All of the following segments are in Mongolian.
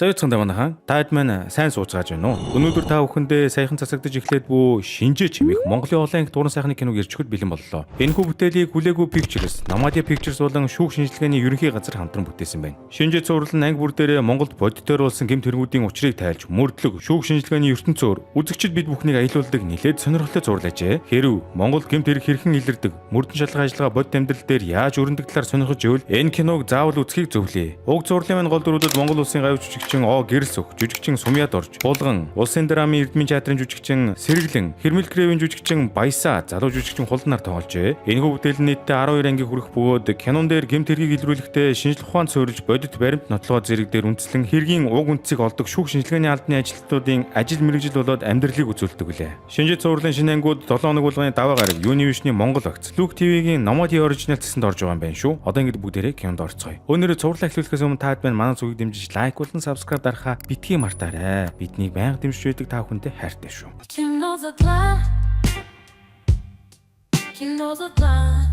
За, юуцхан манайхан, та хэд маань сайн сууцгааж байна уу? Өнөөдөр та бүхэндээ саяхан цацагдаж эхлээд бүү шинжээ чимэх Монголын олон анги дуран сайхны киног ирж өгөхөд бэлэн боллоо. Энэхүү бүтээлийг Хүлээгүү Pictures, Nomadia Pictures болон шүүх шинжилгээний ерөнхий газар хамтран бүтээсэн байна. Шинжээ цуврал нь анги бүр дээрээ Монголд бодитоор болсон гэмт хэрэгүүдийн учрыг тайлж, мөрдлөг, шүүх шинжилгээний ертөнцөөр үзэгчид бид бүхнийг аялуулдаг нэлээд сонирхолтой цуврал ажээ. Хэрв Монголд гэмт хэрэг хэрхэн илэрдэг, мөрдөн шалгах ажиллагаа бодит амьдрал дээр яаж өрнөдөг талаар сонирхож байвал энэ киног заавал үзэхийг зөвлөе. Уг цувралын маань гол дүрүүдэд Монгол улсын гавь жүжигчин О Гэрэлсөх, жүжигчин Сумья Дорж, Булган, Улсын драмын Эрдмийн театрын жүжигчин Сэргэлэн, Хэрмэл Крэвийн жүжигчин Баясаа, залуу жүжигчин Хулдан нар тогложээ. Энэхүү бүтээл нь нийтдээ 12 анги хүрэх бөгөөд кинон дээр гэмт хэргийг илрүүлэхдээ шинжлэх ухаанд суурилж, бодит баримт нотлогоо зэрэг дээр үндэслэн хэргийн уг үндсийг олдог шүүх шинжилгээний албаны ажилтнуудын ажил мэргэжил болоод амьдралыг үзүүлдэг билээ. Шинжит цувралын шинэ ангиуд 7 хоног болгоны даваа гараг Univision-ы Монгол багц, Look TV-гийн Nomadia Original цэсэнд орж байгаа юм байна шүү. Одоо ингэж бүгдээрээ кинонд орцгоё. Өнөөдөр цувралаа эхлүүлэхээс өмнө таад байна манай зүгийг дэмжиж лайк болон subscribe дарахаа битгий мартаарай. Биднийг байнга дэмжиж байдаг та бүхэндээ хайртай шүү. Кино задлаа. Кино задлаа.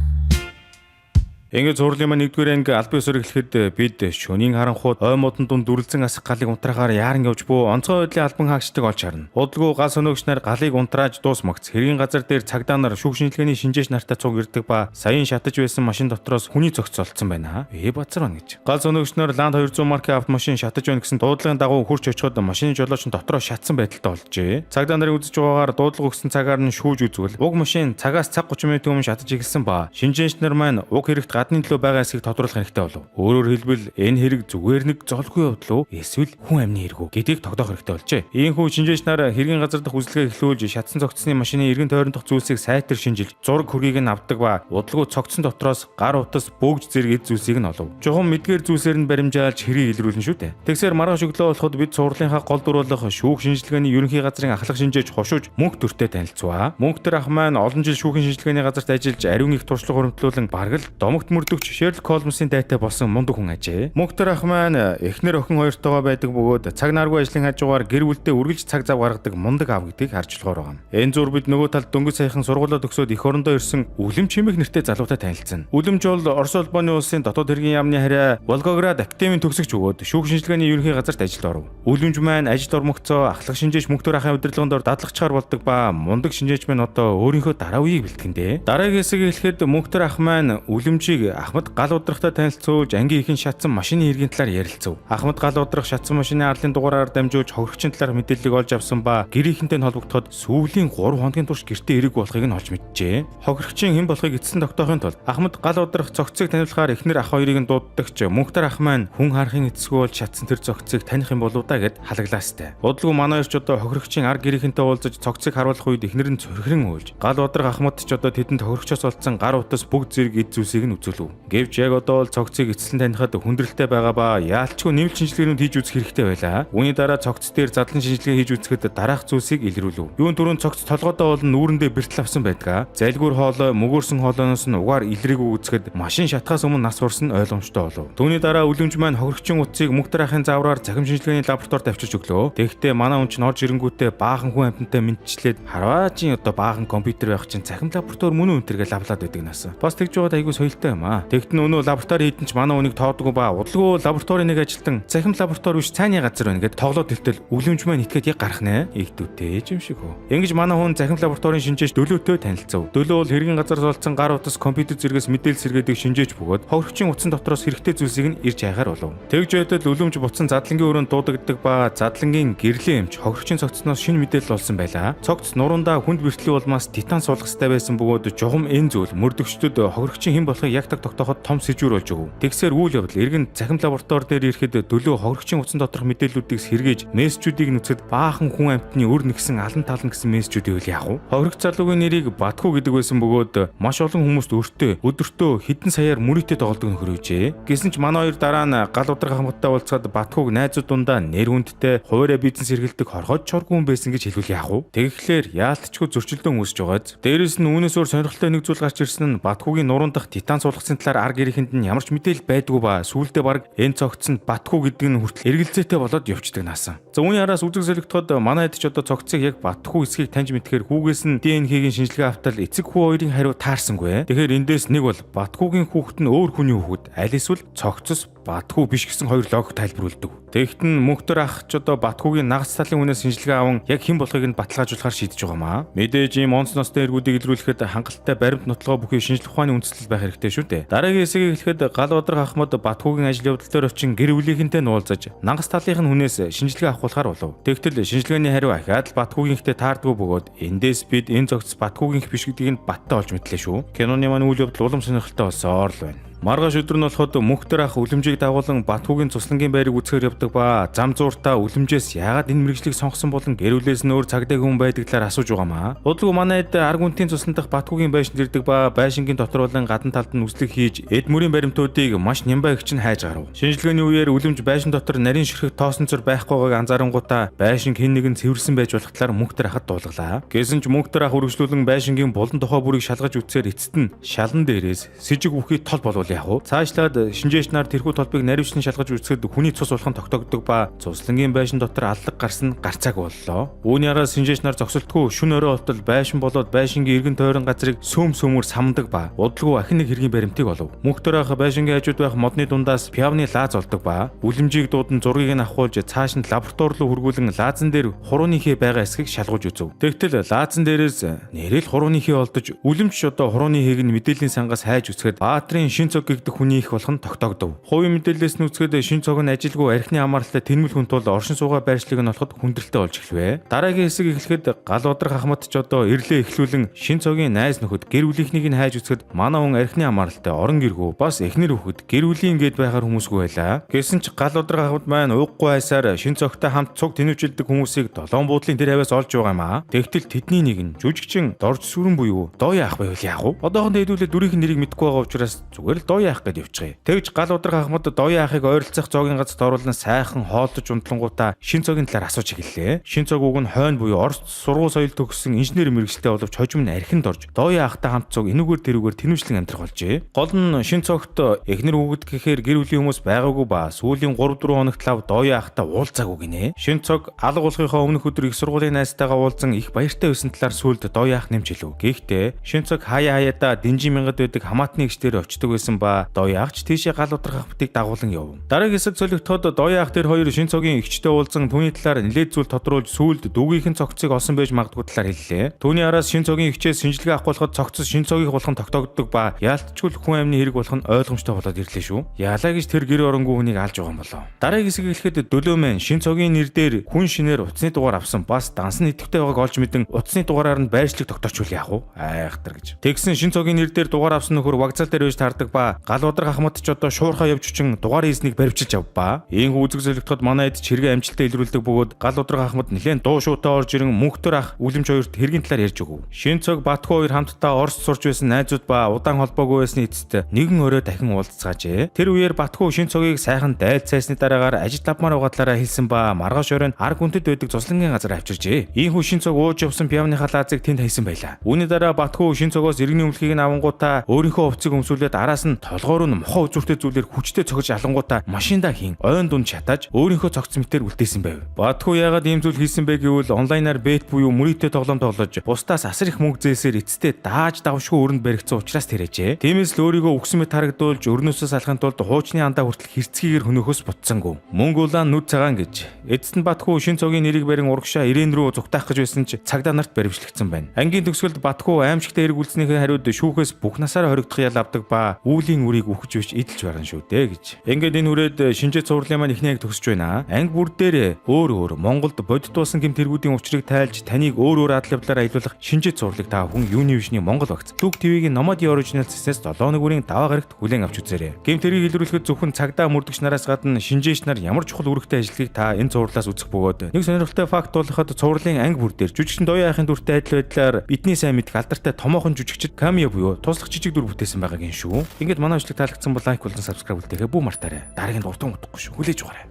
Ингээд цувралын маань нэгдүгээр анги албан ёсоор эхлэхэд бид шөнийн харанхууд ой модон дунд дүрлзэн асах галыг унтраахаар яаран явж буй онцгой байдлын албан хаагчдыг олж харна. Удалгүй гал сөнөөгч нар галыг унтрааж дуусмагц хэргийн газар дээр цагдаа нар, шүүх шинжилгээний шинжээч нартай цуг ирдэг ба саяын шатаж байсан машин дотроос хүний цогц олдсон байна. Ээ, базар байна гэж. Гал сөнөөгч нар Land 200 маркийн автомашин шатаж байна гэсэн дуудлагын дагуу хурч очиход машины жолооч нь дотроо шатсан байдалтай олджээ. Цагдаа нарын үзэж байгаагаар дуудлага өгсөн цагаар нь шүүж үзвэл уг машин цагаас цаг 30 минут өмнө шатаж эхэлсэн ба шинжээч нар маань уг хэрэгт гадны төлөө байгаа эсэхийг тодруулах хэрэгтэй болов. Өөрөөр хэлбэл, энэ хэрэг зүгээр нэг золгүй явдал уу, эсвэл хүн амны хэрэг үү гэдгийг тогтоох хэрэгтэй болжээ. Ийхүү шинжээч нар хэргийн газар дахь үзлэгээ эхлүүлж, шатсан цогцсны машины эргэн тойрондох зүйлсийг сайтар шинжилж, зураг хөргийг нь авдаг ба удалгүй цогцсон дотроос гар утас, бөөгж зэрэг эд зүйлсийг нь олов. Жухам мэдгээр зүйлсээр нь баримжаалж хэргийг илрүүлнэ шүү дээ. Тэгсээр маргааш өглөө болоход бид цувралынхаа гол дүр болох шүүх шинжилгээний ерөнхий газрын ахлах шинжээч хошууж мөнх төртэй танилцваа. Мөнх төр ах маань олон жил шүүхийн шинжилгээний газарт ажиллаж, ариун их туршлага хуримтлуулан бараг л домогт мөрдөгч Шерлок Холмсын дайтай болсон мундаг хүн ажээ. Мөнх төр ах маань эхнэр охин хоёртойгоо байдаг бөгөөд цаг наргүй ажлын хажуугаар гэр бүлдээ үргэлж цаг зав гаргадаг мундаг аав гэдгийг харж болохоор байгаа юм. Энэ зур бид нөгөө талд дөнгөж саяхан сургуулаа төгсөөд эх орондоо ирсэн Үлэмж хэмээх нэртэй залуутай танилцсан. Үлэмж бол Орос улбаны улсын дотоод хэргийн яамны харьяа Волгоград академийн төгсөгч бөгөөд шүүх шинжилгээний ерөнхий газарт ажилд оров. Үлэмж маань ажилд ормогцоо ахлах шинжээч Мөнхтөр ахын удирдлагын дор дадлагчаар болдог ба мундаг шинжээч маань одоо өөрийнхөө дараа үеийг бэлтгэндээ. Дараагийн хэсэг хэлэхэд Мөнхтөр ах маань Үлэмжийг Ахмад гал удрахтай танилцуулж, ангийн ихэн шатсан машины хэргийн талаар ярилцав. Ахмад гал удрах шатсан машины арлын дугаараар дамжуулж хохирогчийн талаарх мэдээллийг олж авсан ба гэрийнхэнтэй нь холбогдоход сүүлийн 3 хоногийн турш гэртээ ирээгүй болохыг нь олж мэджээ. Хохирогчийн хэн болохыг эцэст нь тогтоохын тулд Ахмад гал удрах цогцыг таниулахаар эхнэр ах хоёрыг нь дууддагч Мөнхтөр ах маань хүн харахын эцэсгүй бол шатсан тэр цогцыг таних юм болов да гэд халаглаастай. Удалгүй манай хоёрч одоо хохирогчийн ар гэрийнхэнтэй уулзаж, цогцыг харуулах үед эхнэр нь цорхирон уйлж, гал удрах Ахмад ч одоо тэдэнд хохирогчоос олдсон гар утас, бүгд зэрэг эд зүйлсийг нь үзүүлв. Гэвч яг одоо бол цогцыг эцэслэн танихад хүндрэлтэй байгаа ба яалчгүй нэмэлт шинжилгээнүүд хийж үзэх хэрэгтэй байлаа. Үүний дараа цогц дээр задлан шинжилгээ хийж үзэхэд дараах зүйлсийг илрүүлв. Юун түрүүн цогц толгойдоо болон нүүрэндээ бэртэл авсан байдгаа. Залгиур хоолой, мөгөөрсөн хоолойноос нь угаар илрээгүй үзэхэд машин шатахаас өмнө нас барсан нь ойлгомжтой болов. Түүний дараа Үлэмж маань хохирогчийн утсыг Мөнхтөр ахын заавраар цахим шинжилгээний лабораторид авчирч өглөө. Тэгэхдээ манай хүн чинь орж ирэнгүүтээ баахан хүн амьтантай мэндчлээд, харваажийн одоо баахан компьютер байх чинь цахим лаборатори мөн үү энтергээ лавлаад байдаг нас. Бас тэгж байгаад айгүй соёлтой юм аа. Тэгтэн өнөө лаборатори хийдэн ч манай хүнийг тоодгүй ба удалгүй лабораторийн нэг ажилтан цахим лаборатори биш, цайны газар байна гэд тоглоод хэлтэл Үлэмж маань итгээд яг гарах нэ. Игдүүтэй юм шиг хөө. Ингэж манай хүн цахим лабораторийн шинжээч Дөлөөтэй танилцав. Дөлөө бол хэргийн газар олдсон гар утас, компьютер зэргээс мэдээлэл сэргээдэг шинжээч бөгөөд хохирогчийн утсан дотроос хэрэгтэй зүйлсийг нь ирж хайхаар болов. Тэгж байтал Үлэмж буцан задлангийн өрөөнд дуудагддаг ба задлангийн гэрлийн эмч хохирогчийн цогцсноос шинэ мэдээлэл олсон байлаа. Цогц нуруундаа хүнд бэртлийн улмаас титан суулгах ёстой байсан бөгөөд жухам энэ зүйл мөрдөгчдөд хохирогчийн хэн болохыг яг так тогтооход том сэжүүр болж өгөв. Тэгсээр үйл явдал эргэн цахим лаборатори дээр ирэхэд Дөлөө хохирогчийн утсан доторх мэдээллүүдийг сэргийж, мессежүүдийг нүцгэд баахан хүн амьтны өр нэгсэн алан талан гэсэн мессежүүдийг үл яах вэ? Хохирогч залуугийн нэрийг Батхүү гэдэг байсан бөгөөд маш олон хүмүүст өртөө өдөртөө хэдэн саяар мөрийтэй тоглодог нөхөр байжээ. Гэсэн ч манай хоёр дараа нь гал удрах хамгатай уулзахад Батхүүг найзууд дундаа нэр хүндтэй, хуваараа бизнес эрхэлдэг хорхоод чоргүй хүн байсан гэж хэлвэл яах вэ? Тэгэхээр яалтчгүй зөрчилдөөн үүсэж байгааз. Дээрээс нь үүнээс өөр сонирхолтой нэг зүйл гарч ирсэн нь Батхүүгийн нуруунд дах титан суулгасан талаар ар гэрийнхэнд нь ямар ч мэдээлэл байдгүй ба сүүлдээ баг энэ цогц нь Батхүү гэдэг нь хүртэл эргэлзээтэй болоод явцдаг наасан. За, үүний араас үзэг солигдоход манай хэд ч одоо цогцыг яг Батхүү эсхийг таньж мэдхээр хүүгээс нь ДНХ-гийн шинжилгээ автал эцэг хүү хоёрын хариу таарсангүй. Тэгэхээр эндээс нэг бол Батхүүгийн хүүхэд нь өөр хүний хүүхэд, аль эсвэл цогцос Батхүү биш гэсэн хоёр логик тайлбар үлдэв. Тэгэхдээ Мөнхтөр ах ч одоо Батхүүгийн нагас талын хүнээс шинжилгээ аван яг хэн болохыг нь баталгаажуулахар шийдэж байгаа маа. Мэдээж ийм онц ностой эргүүдийг илрүүлэхэд хангалттай баримт нотлогоо бүхий шинжлэх ухааны үндэслэл байх хэрэгтэй шүү дээ. Дараагийн хэсгийг эхлэхэд гал бадрах ахмад Батхүүгийн ажил явдал дээр очин гэр бүлийнхэнтэй нуулзаж нагас талынх нь хүнээс шинжилгээ авахулахар болов. Тэгтэл шинжилгээний хариу ахиад л Батхүүгийнхтэй таардгүй бөгөөд эндээс бид энэ зөгц Батхүүгийнх биш гэдгийг нь баттай олж мэдлээ шүү. Киноны маань үйл явдал улам сонирхолтой болсоор л байна. Маргааш өдөр нь болоход Мөнхтөр ах үлэмжийг дагуулan Батхүүгийн цуслангийн байрыг үзэхээр явдаг ба зам зууртаа үлэмжээс яагаад энэ мэргэжлийг сонгосон болон гэр бүлээс нь өөр цагдаагүй хүн байдаг талаар асууж байгаа маа. Удалгүй манай эд Аргүнтийн цуслан дахь Батхүүгийн байшинд ирдэг ба байшингийн дотор болон гадна талд нь үслэг хийж эд мөрийн баримтуудыг маш нямбай эгч нь хайж гарав. Шинжилгээний үеэр үлэмж байшин дотор нарийн ширхэг тоосон цор байхгүйгааг анзаарангуутаа байшинг хэн нэгэн цэвэрлсэн байж болох талаар Мөнхтөр ахад дуулгалаа. Гэсэн ч Мөнхтөр ах үргэлжлүүлэн байшингийн булан тухай бүрийг шалгаж үзсээр эцэст нь шалан дээрээс сэжиг бүхий тол болвол яах вэ? Цаашлаад шинжээч нар тэрхүү толбыг наривчлан шалгаж үзэхэд хүний цус болох нь тогтоогддог ба цуслангийн байшин дотор аллаг гарсан нь гарцааг боллоо. Үүний араас шинжээч нар зогсолтгүй шүн орой болтол байшин болоод байшингийн эргэн тойрон газрыг сөөм сөөмөр самдаг ба удалгүй ахин нэг хэргийн баримтыг олов. Мөнхтөр ах байшингийн хажууд байх модны дундаас пиавны лааз олдог ба үлэмжийг дуудан зургийг нь авахулж цааш нь лаборатори руу хөргүүлэн лаазан дээр хурууны хээ байгаа хэсгийг шалгуулж үзв. Тэгтэл лаазан дээрээс нэрэл хурууны хээ олдож үлэмж одоо хурууны хээг нь мэдээллийн сангаас хайж үзэхэд Баатрын шин цог гэгдэх хүний их болох нь тогтоогдов. Хувийн мэдээллээс нь үзэхэд шин цог нь ажилгүй архины хамааралтай тэнмэл хүн тул оршин суугаа байршлыг нь олоход хүндрэлтэй болж эхлэв. Дараагийн хэсэг эхлэхэд гал бадрах ахмад ч одоо ирлээ эхлүүлэн шин цогийн найз нөхөд гэр бүлийнхнийг нь хайж үзэхэд манай хүн архины хамааралтай орон гэргүү бас эхнэр хүүхэд гэр бүлийн гээд байхаар хүмүүсгүй байлаа. Гэсэн ч гал бадрах ахмад маань ууггүй хайсаар шин цогтой хамт цуг тэнүүчилдэг хүмүүсийг долоон буудлын тэр хавьяас олж байгаа юм аа. Тэгтэл тэдний нэг нь жүжигчин Дорж сүрэн буюу Дооё ах байвал яах вэ? Одоохондоо хэдүүлээ дүрийнх нь нэрийг мэдэхгүй байгаа учраас зүгээр л Дооё ах гэд явчихъя. Тэгж гал удрах ахмад Дооё ахыг ойролцоох зоогийн газарт оруулан сайхан хооллож унтлангуудаа шин цогийн талаар асууж эхэллээ. Шин цог уг нь хойно буюу Орос сургууль соёл төгссөн инженер мэргэжилтэй боловч хожим нь архинд орж Дооё ахтай хамт цуг энүүгээр тэрүүгээр тэнүүчлэн амьдрах болжээ. Гол нь шин цогт эхнэр хүүхэд гэхээр гэр бүлийн хүмүүс байгаагүй ба сүүлийн 3-4 хоногт лав Дооё ахтай уулзаагүй гинэ. Шин цог алга болохынхоо өмнөх өдөр их сургуулийн найзтайгаа уулзан их баяртай байсан талаар сүүлд Дооё ах нэмж хэлв. Гэхдээ шин цог хаяа хаяадаа дэнжин мянгад байдаг хамаатны эгчдэр очдог байсан ба Дооё ах ч тийшээ гал удрах ахмадыг дагуулan яв. Дараагийн хэсэг солигдоход Дооё ах тэр хоёр шин цогийн эгчтэй уулзан түүний талаар нэлээд зүйл тодруулж сүүлд дүүгийнх нь цогцыг олсон байж магадгүй талаар хэллээ. Түүний араас шин цогийн эгчээс шинжилгээ авах болоход цогцос шин цогийг болох нь тогтоогддог ба яалтчгүй хүн амны хэрэг болох нь ойлгомжтой болоод ирлээ шүү. Ялаа гэж тэр гэр оронгүй хүнийг алж байгаа юм болоо. Дараагийн хэсэг эхлэхэд Дөлөөмэн шин цогийн нэр дээр хүн шинээр утасны дугаар авсан бас данс нь идэвхтэй байгааг олж мэдэн утасны дугаараар нь байршлыг тогтоочвол яах вэ? Айхтар гэж. Тэгсэн шин цогийн нэр дээр дугаар авсан нөхөр вокзал дээр байж таардаг ба гал удрах ахмад ч одоо шуурхаа явж өчөн дугаар хийснийг баривчилж авба. Ийхүү үзэг солигдоход манай эд чиргээ амжилттай илрүүлдэг бөгөөд гал удрах ахмад нэлээд дуу шуутай орж ирэн Мөнхтөр ах үлэмж хоёрт хэргийн талаар ярьж өгөв. Шин цог Батхүү хоёр хамтдаа Оросд сурч байсан найзууд ба удаан холбоогүй байсны эцэст нэгэн орой дахин уулзцаажээ. Тэр үеэр Батхүү шин цогийг сайхан дайлцайсны дараагаар ажил авмаар байгаа талаараа хэлсэн ба маргааш оройн арг хүнтэд байдаг цуслангийн газар авчиржээ. Ийхүү шин цог ууж явсан пиавныхаа лаазыг тэнд хайсан байлаа. Үүний дараа Батхүү шин цогоос иргэний өмлөхийг нь авангуудаа өөрийнхөө хувцсыг өмсүүлээд араас нь толгоор нь мохоо үзүүртэй зүйлээр хүчтэй цогж алангуудаа машиндаа хийн ойн дунд шатааж өөрийнхөө цогц мэтэр үлдээсэн байв. Батхүү яагаад ийм зүйл хийсэн бэ гэвэл онлайнаар бет буюу мөрийтэй тоглоом тоглож бусдаас асар их мөнгө зээлсээр эцэстээ дааж давшгүй өрөнд баригдсан учраас тэрэжээ. Тиймээс л өөрийгөө үхсэн мэт харагдуулж өрнөөсөө салахын тулд хуучны андаа хүртэл хэрцгийгээр хөнөөхөөс бутсангүй. Мөнгө улаан нүд цагаан гэж. Эцэст нь Батхүү шин цогийн нэрийг барин урагшаа ирээн рүү зугтаах гэж байсан ч цагдаа нарт баривчлагдсан байна. Ангийн төгсгөлд Батхүү аимшигтай хэрэг үлдснийхээ хариуд шүүхээс бүх насаараа хоригдох ял авдаг ба үүлийн үрийг үхэж биш эдэлж барна шүү дээ гэж. Ингээд энэ хүрээд шинжээ цувралын маань эхний анги төгсөж байна. Анги бүр дээр өөр өөр Монголд бодит болсон гэмт хэргүүдийн учрыг тайлж таныг өөр өөр адал явдлаар аялуулах шинжээ цувралыг та бүхэн Univision-ы Монгол багц Лүг TV-гийн Nomad Original цэснээс 7 хоног бүрийн даваа гарагт хүлээн авч үзээрэй. Гэмт хэргийг илрүүлэхэд зөвхөн цагдаа мөрдөгч нараас гадна шинжээч нар ямар чухал үүрэгтэй ажлыг та энэ цувралаас үзэх бөгөөд нэг сонирхолтой факт болоход цувралын анги бүр дээр жүжигчин Дооё ахын дүртэй адил байдлаар бидний сайн мэдэх алдартай томоохон жүжигчид камео буюу туслах жижиг дүр бүтээсэн байгааг юм шүү. Ингээд манай бичлэг таалагдсан бол лайк болон subscribe үлдээхээ бүү мартаарай. Дараагийн дугаарт утгагүй шүү. Хүлээж аваарай.